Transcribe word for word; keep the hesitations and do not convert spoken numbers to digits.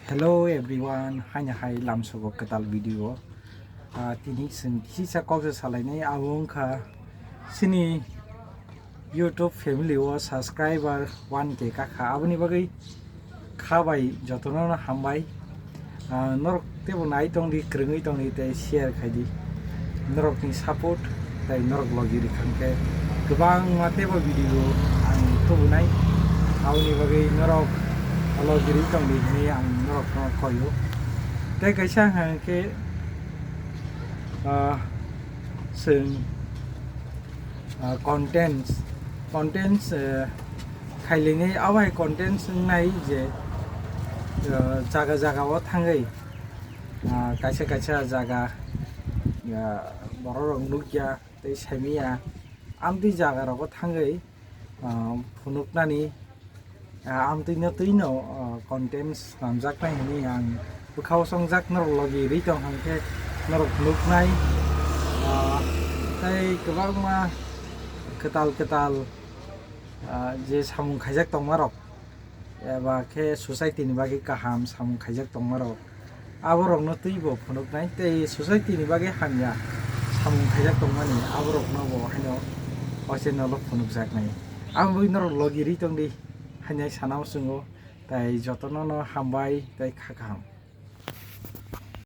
Hello everyone, haino hai lamsogo kwtal video. Ah, tini chwng kisa kok se salainai, abo wngkha chini YouTube family o subscriber one K kakha, aboni bagwi kha bai jotono no hambai. Ah, norok tebo nai tongdi, kwrwngwi tongdi tei share khaidi. Norokni support tei norok logi rikha khe kwbangma tebo video ang tubunai. Aboni bagwi norok logi ri tongdi hinwi ang norokno koio. Tei kaisa hwnkha khe, ah, chwng, ah, contents, contents, eh, khailainai, abo hai contents wngnai je, eh, jaga jaga o thangwi, ah, kaisa kaisa jaga, ah, borok rok nukya tei saimanya, amtwi jaga rogo thangwi, ah, phunuknani, ah, amtwino twino, ah, contents swnamjaknai hinwi ang bwkhao songjak norok logi rwi tong hwnkhe norok nuknai, ah, tei kwbangma kwtal kwtal, ah, je samung khaijak tongmarok eba khe society ni bagwi kaham samung khaijak tongmarok, aborokno twibo phunuknai tei society ni bagwi hamya samung khaijak tongmani aborokno bo haino o channel o phunukjaknai. Ang bagwi norok logi rwi tongdi haino sana muchungo, tei jotono no hambai tei kha kaham.